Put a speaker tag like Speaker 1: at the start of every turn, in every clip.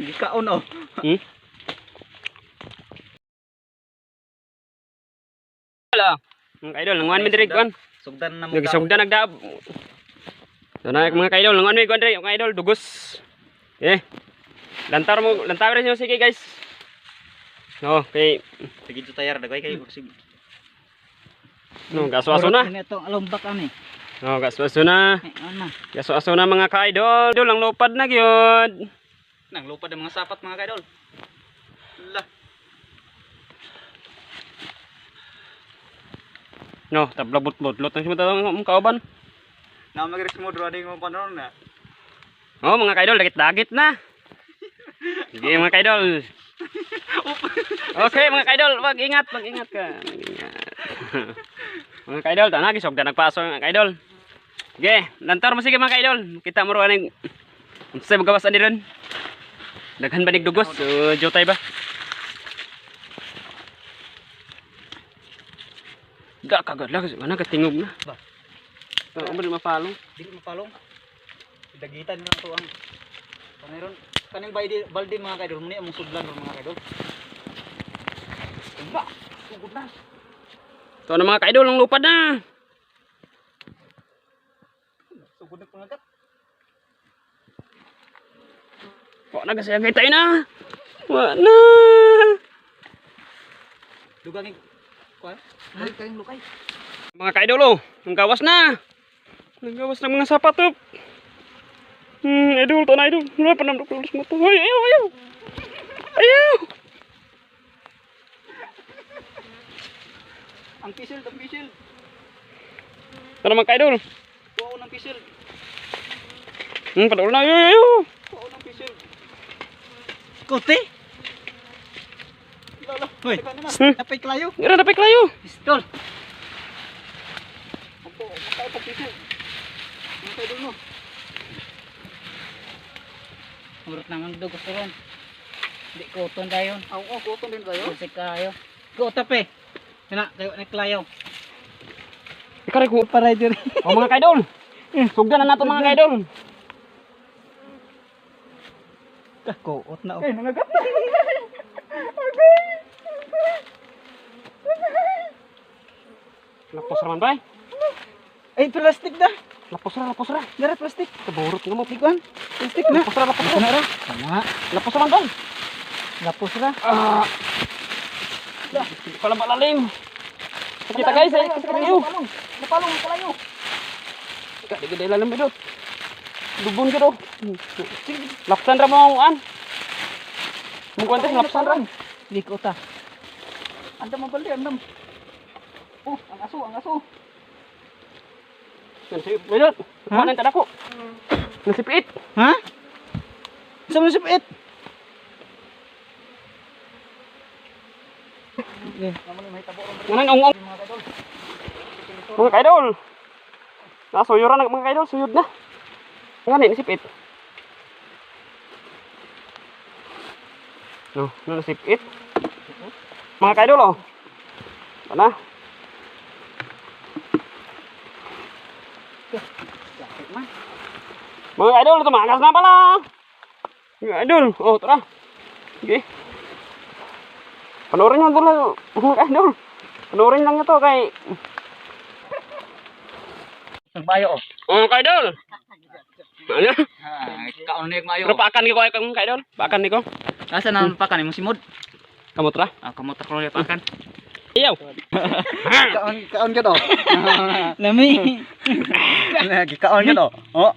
Speaker 1: Gikaon oh.
Speaker 2: Wala. Mga kaidol, nanguan mi diri kuan.
Speaker 1: Sugdan na mo.
Speaker 2: Nagsugdan nagdaab. Doon mga kaidol, nanguan mi kuan diri, mga kaidol, dugos. Eh. Lantar mo, lantar rin sige guys. No, kay
Speaker 1: Sige jud tayar dagway kayo sige.
Speaker 2: no, gaso-aso na.
Speaker 3: Ini itong alumbak ani.
Speaker 2: No, gaso-aso na.
Speaker 3: Ay, ano.
Speaker 2: Gaso-aso na mga kaidol. Idol, ang lupad na gyud.
Speaker 1: Nang lupad ang mga sapat mga kaidol. La.
Speaker 2: No, tablabot-botlot na siya matawang kauban.
Speaker 1: Na magres mo drawing mo panon na.
Speaker 2: Oh, mga kaidol, dagit-dagit na. Sige mga kaidol. Okay mga kaidol, mag-ingat, mag-ingat ka. Mag-ingat. Mga kaidol, tana gisog na nagpaso mga kaidol. Sige, lantar mo sige mga kaidol. Kita mo ro aning unsay magawas ani ron. Daghan ba nig dugos? So, jutay ba? Da kagad lang, ana katingog na.
Speaker 1: Ba?
Speaker 2: Ba, mo mapalong.
Speaker 1: Dili mapalong. Dagitan na to ang Paneron kaning balde balde mga kaidol muni among sudlan ron mga kaidol. Ba, sugod na.
Speaker 2: Ito na mga kaidol, ang lupad na.
Speaker 1: Sugod na pangagat.
Speaker 2: Wa na kasi agay tayo na. Wa na.
Speaker 1: Dugang kuan. Dali kayong lukay.
Speaker 2: Mga kaidol, oh, ang gawas na. Ang gawas ng mga sapato. Idol, to na idol. Wala pa naman ulos mo to. Ay, ayaw, ayaw. Ayaw.
Speaker 1: Ang pisil, ang pisil.
Speaker 2: Ito na mga kaidol.
Speaker 1: Kuha ng pisil.
Speaker 2: Padaul na. Ayaw, ayaw.
Speaker 1: Kuha ng pisil.
Speaker 3: Kote.
Speaker 1: Lala.
Speaker 3: Hoy.
Speaker 1: Teka na.
Speaker 3: Napay klayo.
Speaker 2: Ngira na klayo.
Speaker 3: Pistol.
Speaker 1: Opo, makain pag pisil. Mga kaidol no.
Speaker 3: Murot naman dugos ron. Di koton dayon.
Speaker 1: Aw, oh, kuton din tayo.
Speaker 3: Kasi kayo. Kota pe. Kana kayo na klayo.
Speaker 2: Ikaw ko.
Speaker 3: Paray diri.
Speaker 2: Oh, mga kaidol. Sugdan na nato mga kaidol.
Speaker 3: Kuot na oh.
Speaker 1: Eh, nangagat na.
Speaker 2: Lapos raman bay.
Speaker 3: Ay plastic da.
Speaker 2: Lapos ra, lapos ra.
Speaker 3: Dara plastic.
Speaker 2: Kaburot nga mo.
Speaker 3: Ikuan. Plastic na.
Speaker 2: Lapos ra, lapos ra.
Speaker 3: Kana ra. Kana.
Speaker 2: Lapos raman bay.
Speaker 3: Lapos ra.
Speaker 2: Ah. Pala malalim. Kita guys, ay kita kayo.
Speaker 1: Napalong kalayo.
Speaker 2: Kadi gede lalim itu. Lubon gitu. Lapsan ra mo ang an. Mung kuantes lapsan ra.
Speaker 3: Di kota.
Speaker 1: Andam ang balde, andam. Oh, ang aso, ang aso.
Speaker 2: Medot. Kuhanan ta dako. Nasipiit.
Speaker 3: Ha? Sa mo sipit? Okay.
Speaker 1: Naman may tabo ron
Speaker 2: Nganan ong ong.
Speaker 1: mga kaidol.
Speaker 2: Mga kaidol. Nasuyuran na mga kaidol, suyod na. Ngani nasipit. No, no nasipit. Mga kaidol oh. Ana.
Speaker 3: Sakit man.
Speaker 2: Mga idol, tumakas na pala. Mga idol, oh tara. Sige. Panoorin nyo lang, mga idol. Panoorin lang nyo to kay...
Speaker 1: Nagbayo oh.
Speaker 2: Oh, mga idol. Ano?
Speaker 1: Ha, kaon na yung mayo.
Speaker 2: Pero paakan ko kayo mga idol. Paakan ni ko.
Speaker 1: Asa na ang pakan imong simod?
Speaker 2: Kamot ra.
Speaker 1: Ah, kamot ako na pakan.
Speaker 2: Iyaw.
Speaker 1: Kaon kaon ka do.
Speaker 3: Lami.
Speaker 1: Lagi kaon ka do. Oh.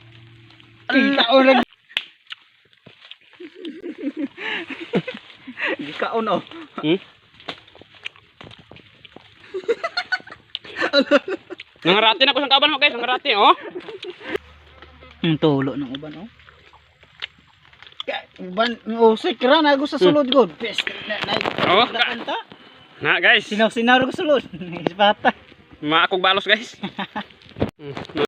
Speaker 3: Kaon lang.
Speaker 1: Gikaon oh.
Speaker 2: Nangarati na ko sa kaban mo guys, nangarati oh.
Speaker 3: Ang tulo ng uban oh. Uban, usik ra na ako sa sulod god. Pest na na.
Speaker 2: Oh,
Speaker 3: Kanta.
Speaker 2: Na guys.
Speaker 3: Sinaw-sinaw ko sulod. Ispata.
Speaker 2: Maakog balos guys.